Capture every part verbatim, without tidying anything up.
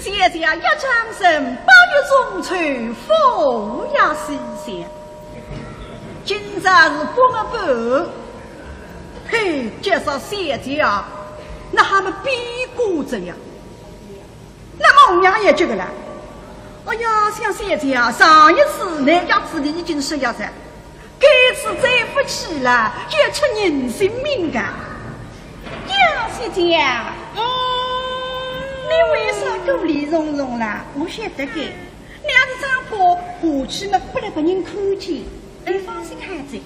小姐一转身，八月中秋，风也西斜。今朝是八月半，嘿，这说小姐啊，那还没变过着呀。那么红娘也急个了。哎呀，想小姐啊，上一次那样子你已经说要噻， 这次再不去了，要出人性命的。杨小姐，嗯，你为啥顾虑重重啦？我晓得的，你要是这样怕，下去嘛，不能被人看见。你放心好哉，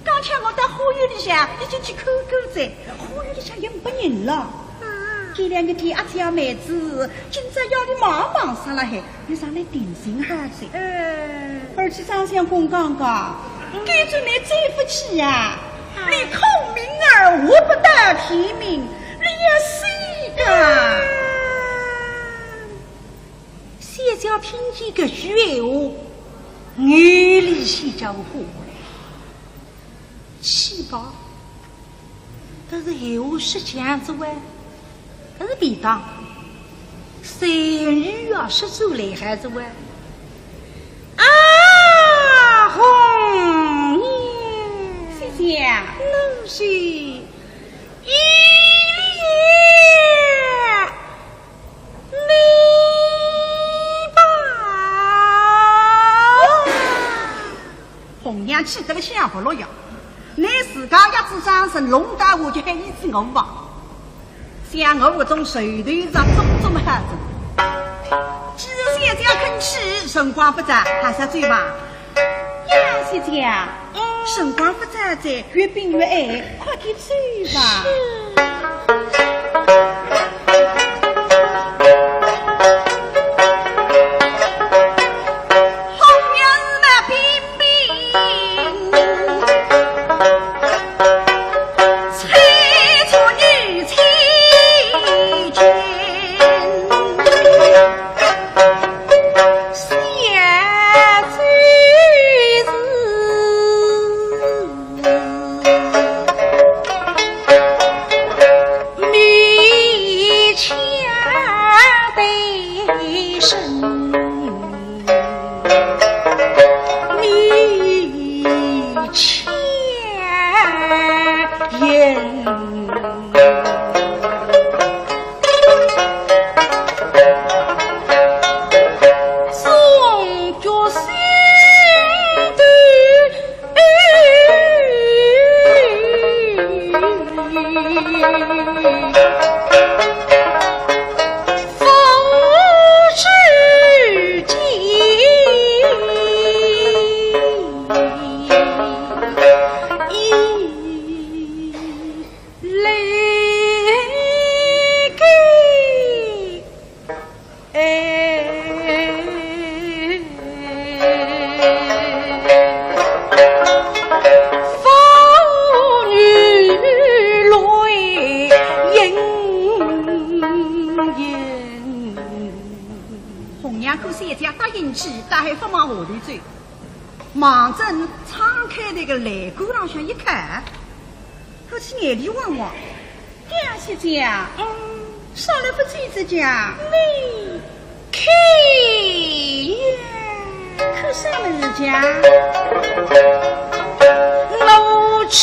刚才我到花园里向已经去看过哉，花园里向也没人了。啊，这两个天阿姐妹子，今朝夜里忙忙煞了海， 你上来定心好哉。嗯。而且张相公讲讲，嗯。该转来再不去呀，啊。你孔明儿活不到天明，你要死的。嗯。小姐听见搿句闲话，眼泪先叫火来。 去吧，但是闲话说讲着喂，搿是便当。随后啊，说出来还是喂。啊，红娘，小姐，奴是依了 你吧。红娘气得个想不落呀，拿自家一只张生弄到我就喊伊去我吧。想我搿种手头上种种好着。既然小姐肯去，辰光不早，还是走吧。 呀，小姐啊，嗯。辰光不早哉，越冰越暗，快点走吧。是。红娘嘛，冰冰，吹出女青衫。 红娘看小姐答应去，倒还勿往下头走，望准窗开头个栏杆浪向一看， 搿是眼泪汪汪。杨小姐啊，嗯。上来勿走着讲，你看呀。看啥物事讲？我吃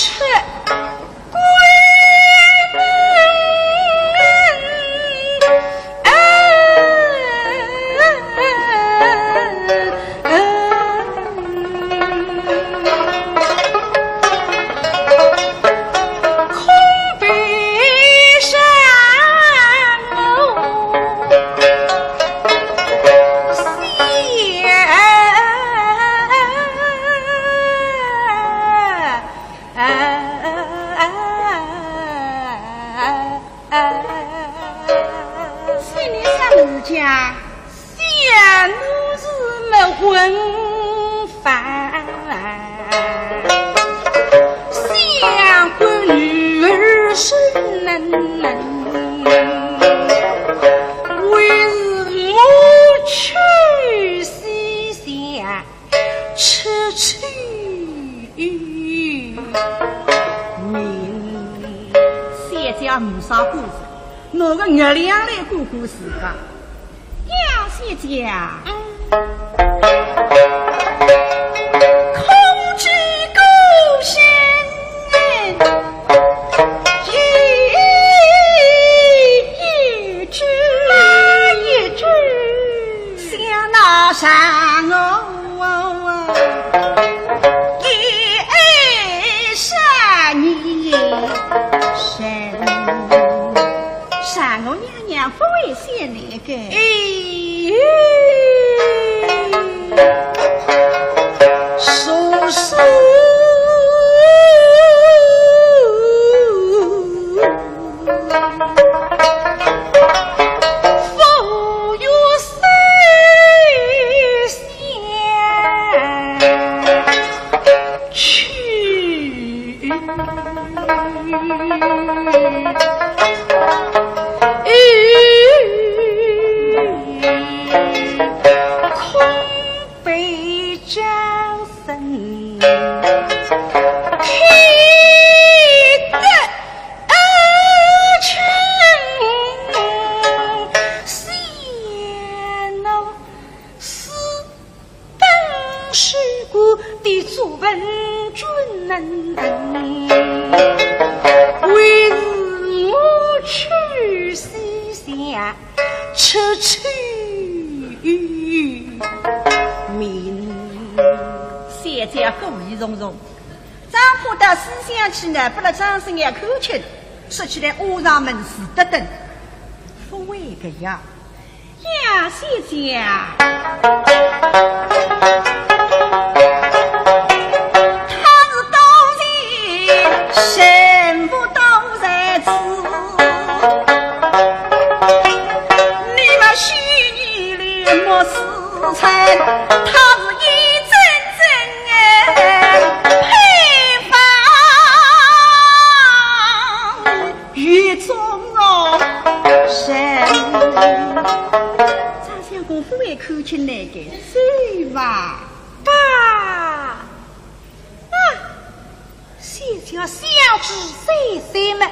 心里啥物事讲？想奴是没文化，想官女儿是能能，为是我去西厢 处处有名。小姐没啥本事，拿个月亮来管管自家。杨姐姐啊，空知孤身一人，想那山河一山一山，山河娘娘不会写那个。 空悲张生，开得清闲哦，是 当时过的朱文君能等，为是我去西厢出秋名。小姐故意从容，张婆到西厢去呢，拨了张生要看清，说起来倚上门是得等，勿会个呀。 呀，小姐啊，他是多情，身不多才子。你们虚你的莫思忖，他是一真正的配方。 雨中哦，谁？张相公勿会看清那个，走吧。爸，啊，小姐想仔细想么，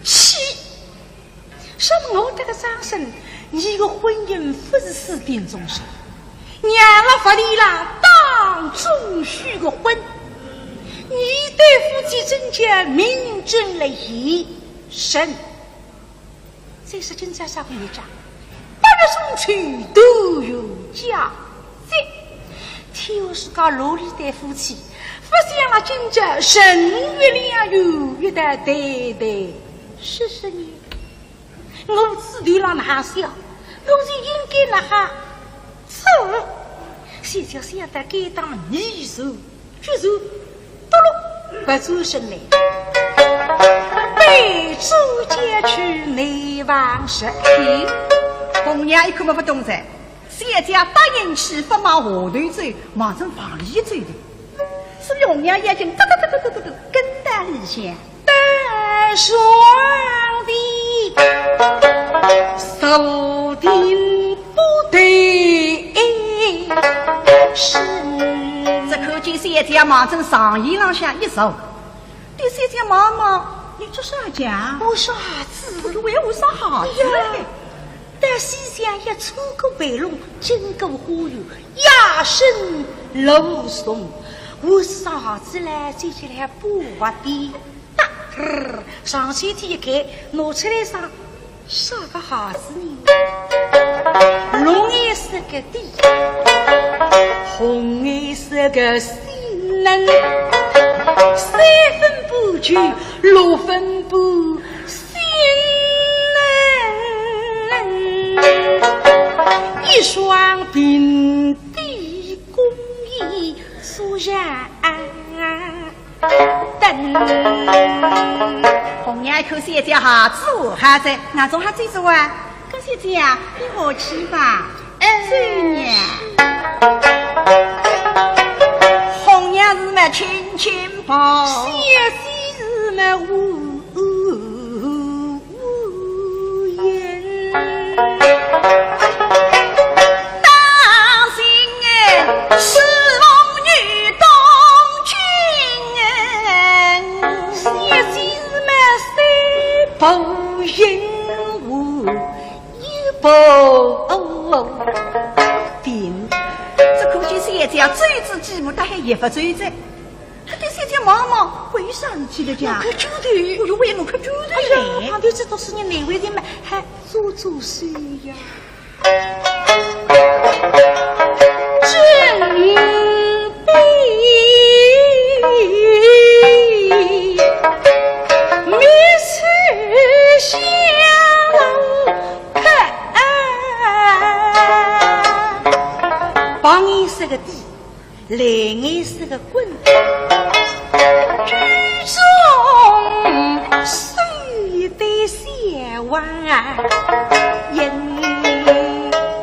气，说么我这个张生，你个婚姻勿是私定终身。 娘了勿理啦，当众许个婚，你对夫妻真叫名正了言顺。再说今朝啥个日子啊？八月中秋，团圆佳节。天下世界哪里对夫妻，勿想了今朝人月两圆，一道对对实实呢？ 我自头浪哪想，我就应该哪哈做。小姐想到该当么，一手举手，嘟噜，勿转身来，背转身去内房去。红娘一看么勿懂哉，小姐答应去，勿往下头走，望准房里走的。 是红娘眼睛哒哒哒哒哒哒哒跟到里向。大上的坐定不得是。只看见小姐望准床沿浪向一坐，对小姐望望，你做啥讲？我说啥子？我为我啥啥子？哎呀， 到西厢一穿过围笼，经过花园，夜深路重，我啥子来就起来不滑的。哒，上去一看，拿出来啥，啥个啥子呢？绿颜色个底，红颜色个心呢，三分半旧，六分半 心，一双平底工艺素然等。红娘一看小姐鞋子好哉，那种鞋子做啊？搿小姐啊，你下去吧。哎，走呀。红娘是么轻轻跑，小姐是么无 无言。当心哎，是龙女东君哎。小姐是么三步引我，一步哦，停，这可见小姐走之几步，她还一不走哉。她对小姐望望，为啥事体了讲？我看猪头。我又为我看猪头嘞。哎呀，旁边这都是你难为情嘛，还做做事呀。 旁人是个地， 来，我是个棍，居中手的小王啊，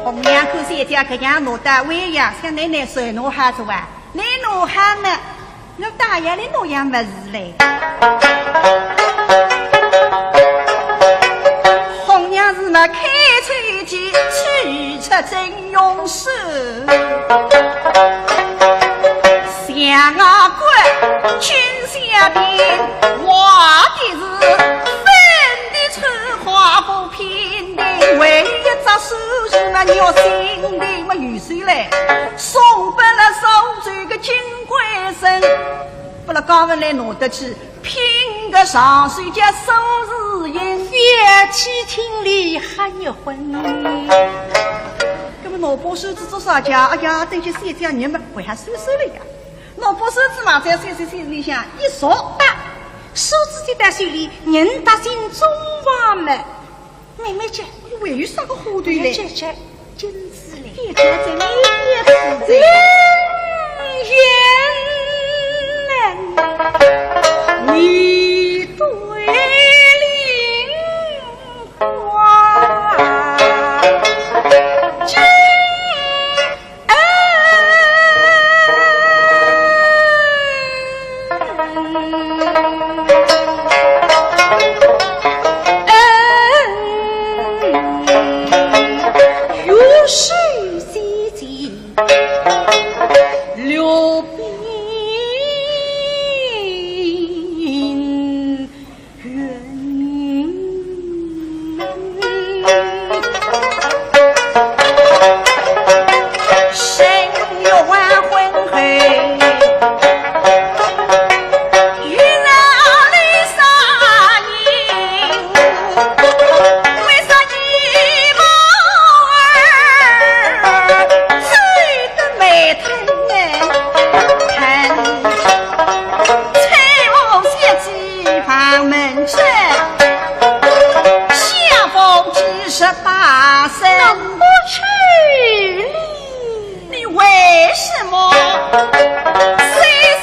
红娘看小姐搿样弄得威呀，想奶奶谁弄好子哇？你弄好呢，我大爷来弄样物事嘞。红娘是那开口间，取出真 用手。想啊，官军下边，我的是分的春花不平定，为一只手是那玉心的么玉手嘞，送不了手这个金龟孙，不了高文来弄得去， 拼个上手叫苏子英，夫妻庭里还一婚。那么拿把扇子做啥家？哎呀，等歇小姐人嘛，为啥收收了呀？拿把扇子嘛，在小姐心里向一说，啊，扇子就在手里，人踏进中房门。 妹妹姐，你还有啥个花头嘞？姐姐，金子嘞。姐姐在，你也是在。你对灵花金 你为什么三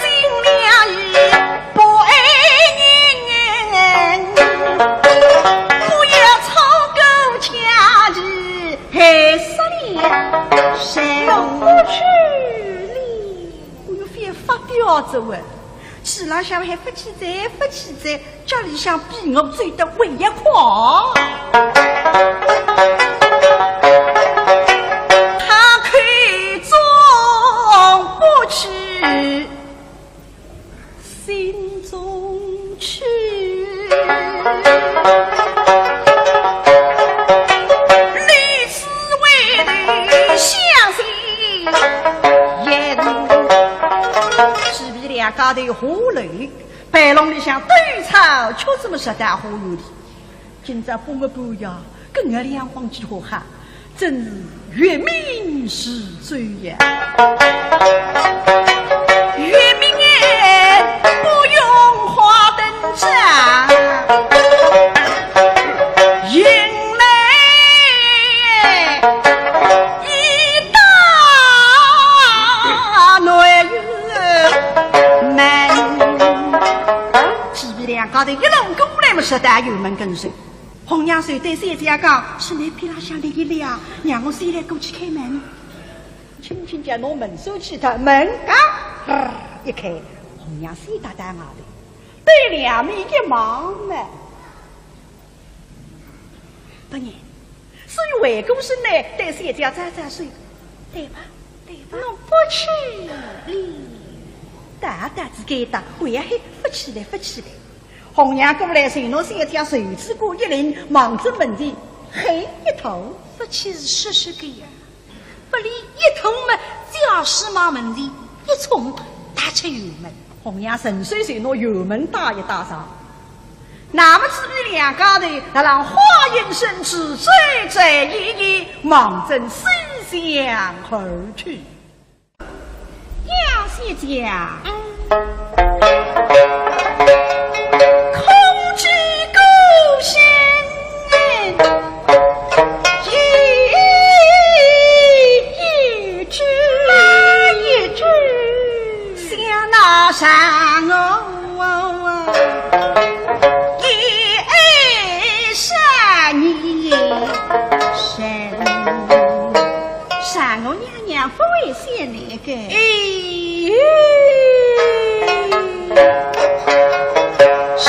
心两意不爱人？不要错过佳期，害死了人。我不去了。我又非要发吊子喂，市浪向还不去哉，不去哉， 家里向比我走得还要快。他口中不去，心中去。如此为的相信也是，只比两家头下楼 背篓里向兜草，却这么实在花园里。今朝半个半夜，跟我两光几化哈，真是月明似酒呀。月明哎，不用花灯照，迎来一大男人。 门。姐妹两家头一路过来么，实在有门跟首。红娘随对小姐讲，是你边浪向立一立啊，让我先来过去开门。轻轻叫拿门闩起脱，门嘎，一开，红娘先踏到外头，对两面一望嘛。 不然，所以回过身来对小姐招招手，对吧，对吧？我不去了。大大子该搭，为啥还勿去了，勿去了？红娘过来，随拿小姐袖子管一拎，望仔门前，嘿，一头，勿去是说说个呀，勿理一头么，驾驶往门前一冲，踏出辕门。红娘顺手就拿辕门搭一搭上。那么姊妹两家头，辣浪花影深处，追追依依，望准西厢而去。 杨小姐，空知故人有一句，哪一句？想那嫦娥一爱少年人。 嫦娥娘娘不会写那个。哎，说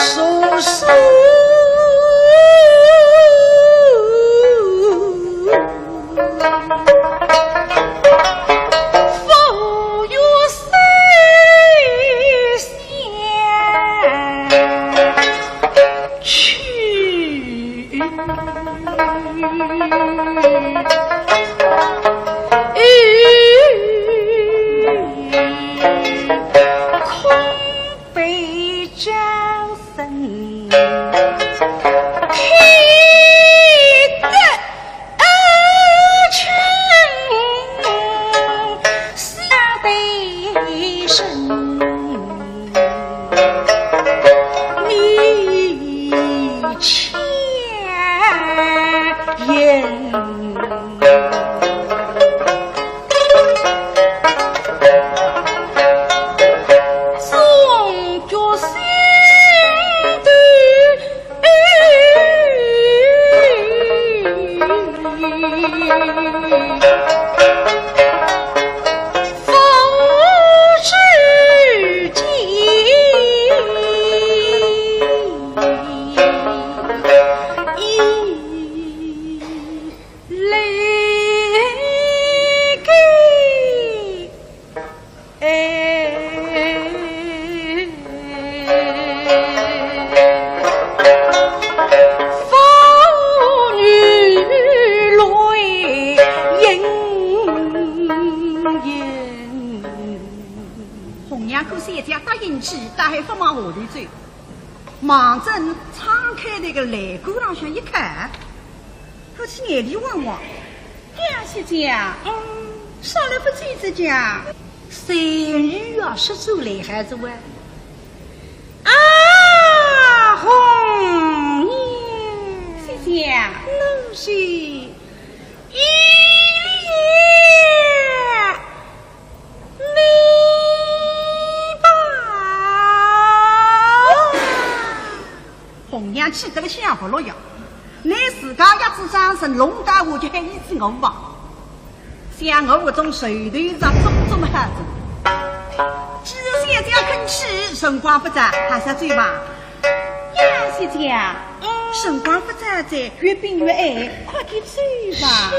是不由谁想去。 空悲张生开得成下悲声。 你前言。总觉心头 哎，红娘看小姐答应去，倒还勿往下头走，望准窗开头个栏杆浪向一靠， 好像眼泪汪汪。杨小姐，嗯，上来勿见得讲，谁与啊，是做来还是喂？啊，红娘。小姐，奴是依恋 你吧。红娘气得个像活络样，拿自家一只掌声弄大，我就喊伊是我吧。像我搿种手头上种种好子，既然小姐肯去，辰光不早，还是走吧。 呀，小姐啊，嗯。辰光不早哉，越冰越暗，快点走吧。是。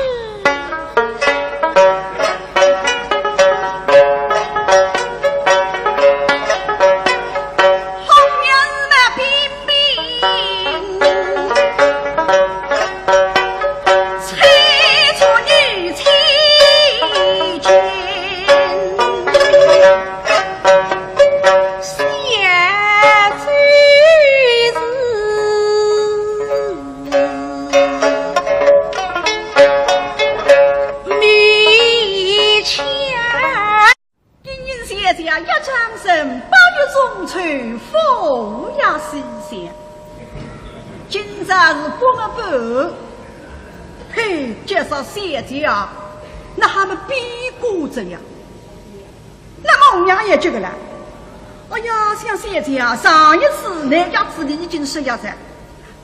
红娘那冰冰，催促女亲近。 金银小姐一转身，八月中秋凤也西厢。今朝是八月半，嘿，今朝小姐啊，哪哈么变过哉呀？ 那么红娘也急个了。哎呀，想小姐啊，上一次拿药子里已经吃药噻，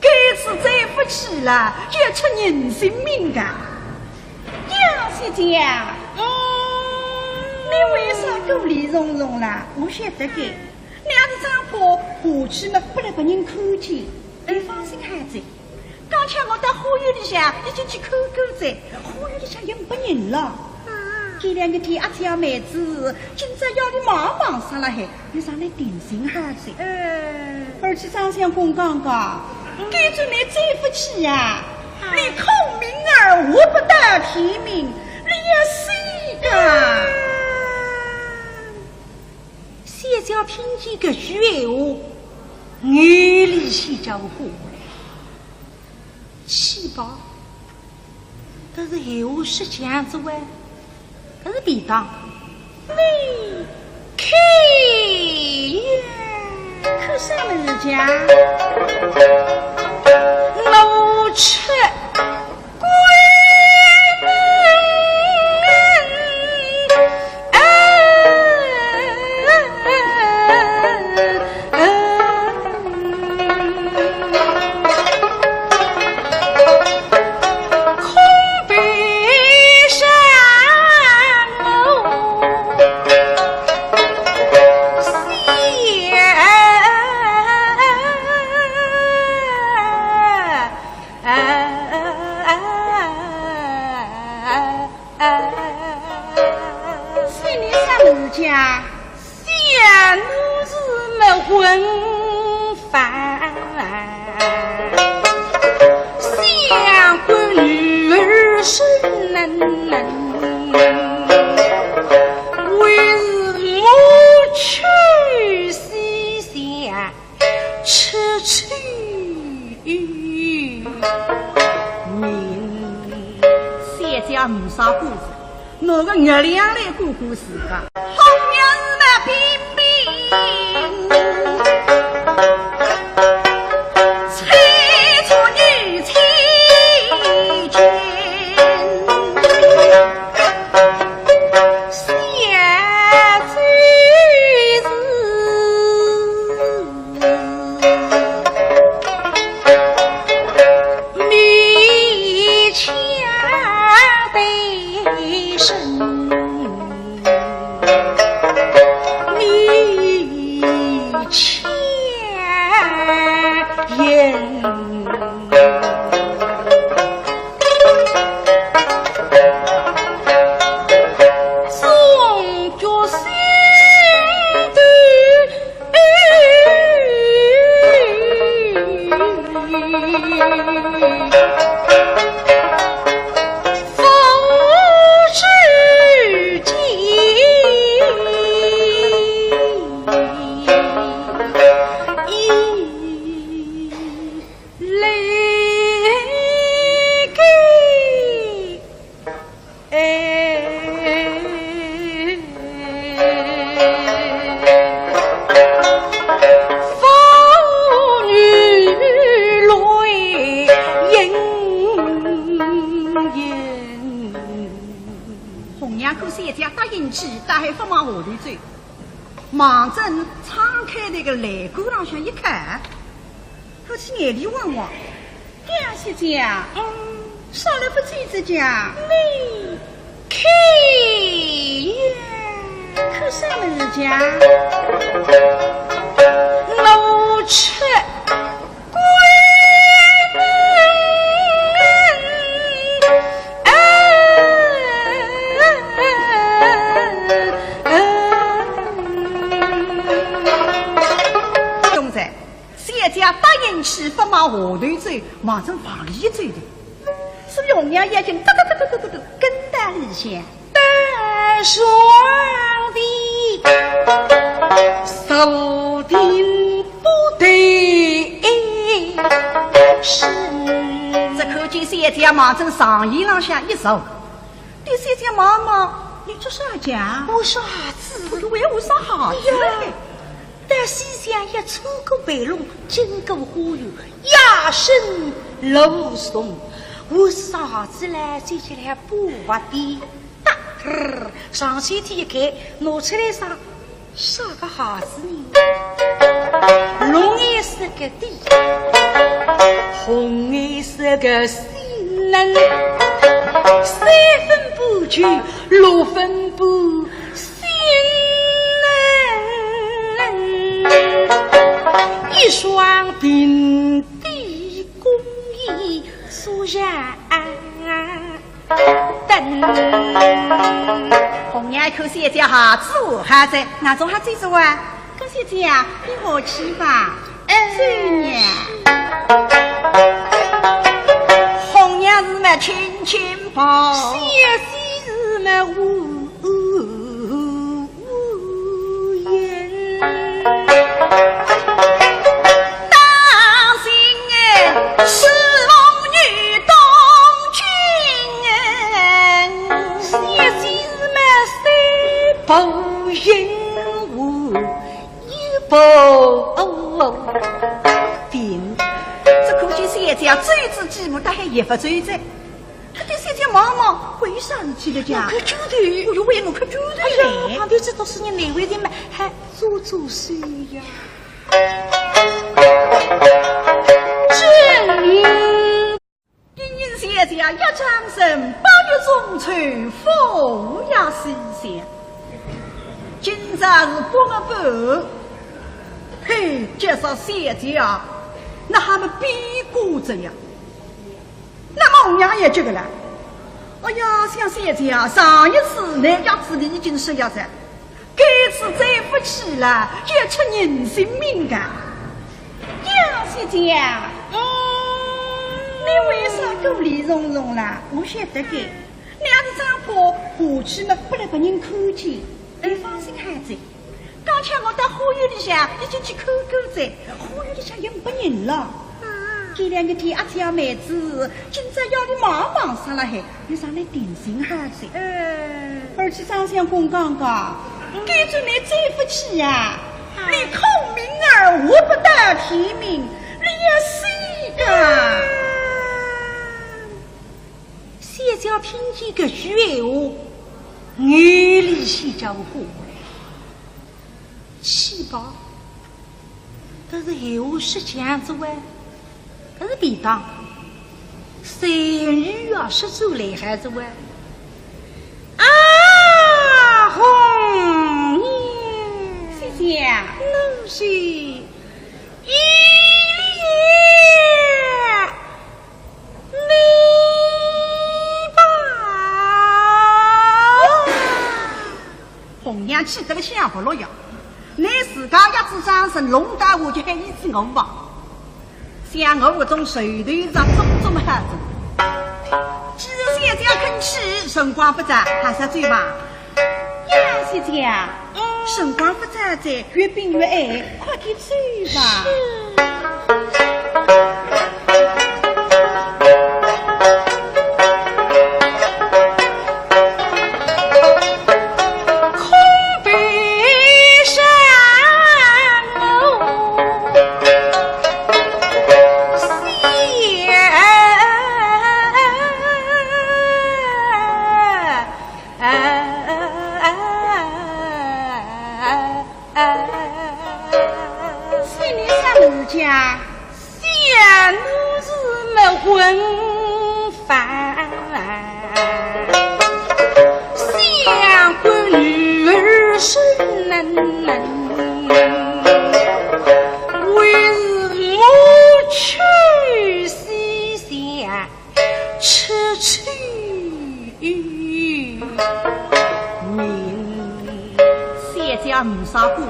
这次再不去了，要出人性命的。呀，小姐啊，嗯。你为啥顾虑重重啦？我晓得个，你要是这样怕下去嘛，不能拨人看见。你放心好哉。 刚才我到花园里向已经去看过哉，花园里向也没人了。啊。这两个天阿姐妹子，今朝夜里忙忙煞了海，又上来定心好哉。嗯。而且张相公讲讲，嗯。该转来再不去呀，啊。你孔明儿活不到天明，你要死个。小姐听见搿句闲话，眼泪水就下来。气吧，搿是闲话说讲之外，搿是便当。你看呀，看啥物事讲？我吃 心里啥物事讲？想奴是没魂饭，想官女儿身能能，为是我去西厢 吃吃。小姐没啥故事，拿个月亮来过过自家。红娘子嘛，冰冰，催促女亲近。 红娘看小姐答应去，倒还勿往下头走，望准窗开头个栏杆浪向一看， 看起眼泪汪汪。小姐啊，嗯，上来勿见仔讲，你看呀，看啥物事讲？我吃官人。总裁， 小姐答应去，勿往下头走，望准房里走的。所以红娘眼睛哒哒哒哒哒哒哒，跟到里向。到上的坐定不得身。只看见小姐望准上沿浪向一坐，对小姐望望，你做啥讲？我说啥子？我要我啥子嘞？哎呀， 到西厢要穿过围拢，经过花园，夜深人无从。我啥子来，就起来不滑的，哒，上手提一开，拿出来啥，啥个鞋子呢？绿颜色个底，红颜色个新呢，三分半旧，六分半 新呢，一双平底工艺素然等。红娘一口小姐鞋子还在，哪种还最做啊？搿小姐啊，你下去吧。哎，走呀。红娘轻轻抱。小仙子嘛无言。当心哎，是龙女当军哎。小仙子嘛虽不言话，也不定。这可见小姐啊，最知寂寞，倒还也不走哉。 他对小姐望望，为啥事体了讲？我看猪头。哎呦喂，我看猪头嘞。哎呀，旁边这都是你难为情嘛，还做做事呀。真。今日小姐一张身，八月中秋，风也西下。今朝是八月半，嘿，今朝小姐啊，那还没变过着呀。 那么红娘也急个了。哎呀，想小姐啊，上一次那样子你已经说要噻，这次再不去了，要出人性命的。呀，小姐啊，嗯，你为啥顾虑重重啦？我晓得的，那样子长跑下去嘛，不能被人看见。你放心好哉。 刚才我到花园里向已经去看过哉，花园里向也没人了。啊。这两个天阿姐妹子今朝要你忙忙啥了嘿，你上来定心好哉。嗯。而且张相公讲讲，嗯。该转来再不去呀，啊。你孔明儿活不到天明，你要死的。嗯。 小姐听见搿句闲话，眼泪水就下来。气吧，搿是闲话说强子哇，搿是便当，三语啊说出来还是哇。啊，红娘，小姐，奴是 依了你吧。红娘气得了想不落呀，拿自家一只张生弄大我就喊一只我吧。想我搿种手头上种种好子，既然小姐肯去，辰光不早，还是走吧。呀，小姐啊， 辰光不早哉，越冰越暗，快点走吧。是。空悲伤哦，啊。 啊，啊，啊，啊，啊。心里想，想奴是没文法，想官女儿是能能，为是我去西厢 出出名。小姐没啥故事，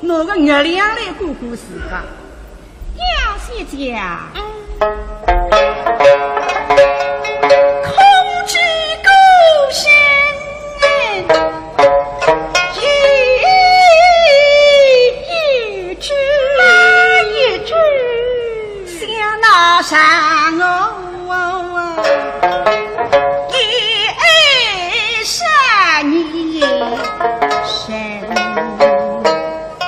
拿个月亮来过过自家。呀，小姐啊，嗯。空知孤身 一句，哪一句？想那山河一山一山，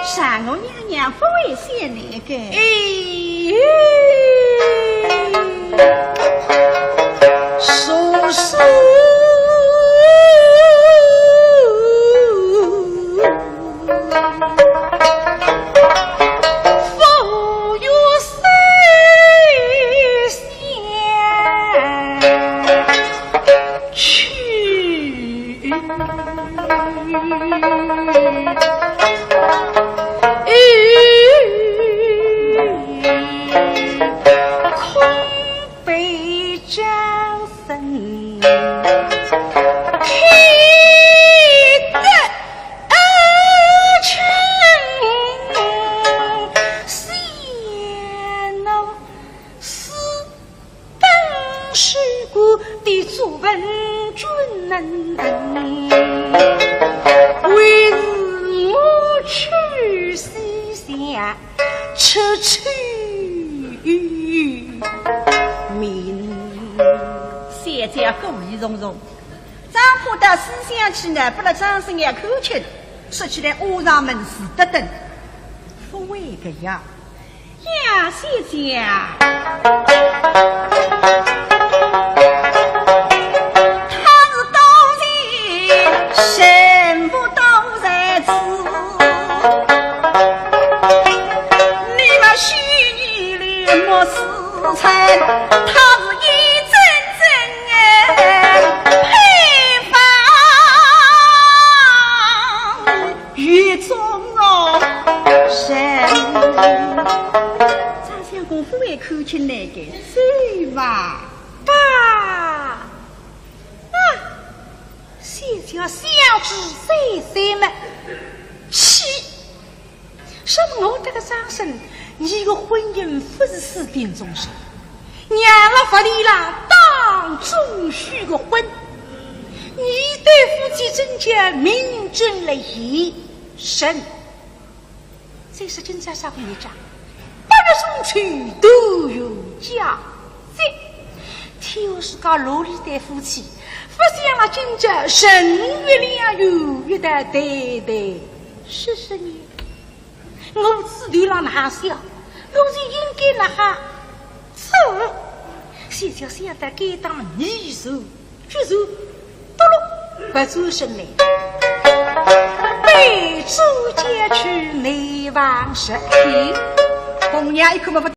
山河娘娘不会写那个。哎。 空悲为是我去西厢出去名。小姐故意从容，张婆到西厢去呢，拨了张生一看清，说起来窝囊门是得等，勿会个呀。 呀，小姐啊，他是多情，人不多才子。你们戏里莫是称，他是一真正哎配方。 雨中哦，人。张相公勿会看清那个，走吧。啊，小姐想仔细细么，气。说我这个张生，你个婚姻勿是私定终身，娘了勿理啦，当众许个婚，你对夫妻真叫名正言顺。 再说今朝啥个日子啊？八月中秋，团圆佳节。天下世界哪里对夫妻，勿想了今朝人月两圆，一道谈谈说说呢？我自己浪哪哈想，我就应该哪哈做。小姐想到该当年数， 就是嘟噜，勿转身来，被主见去难忘失。哎，红娘一看嘛勿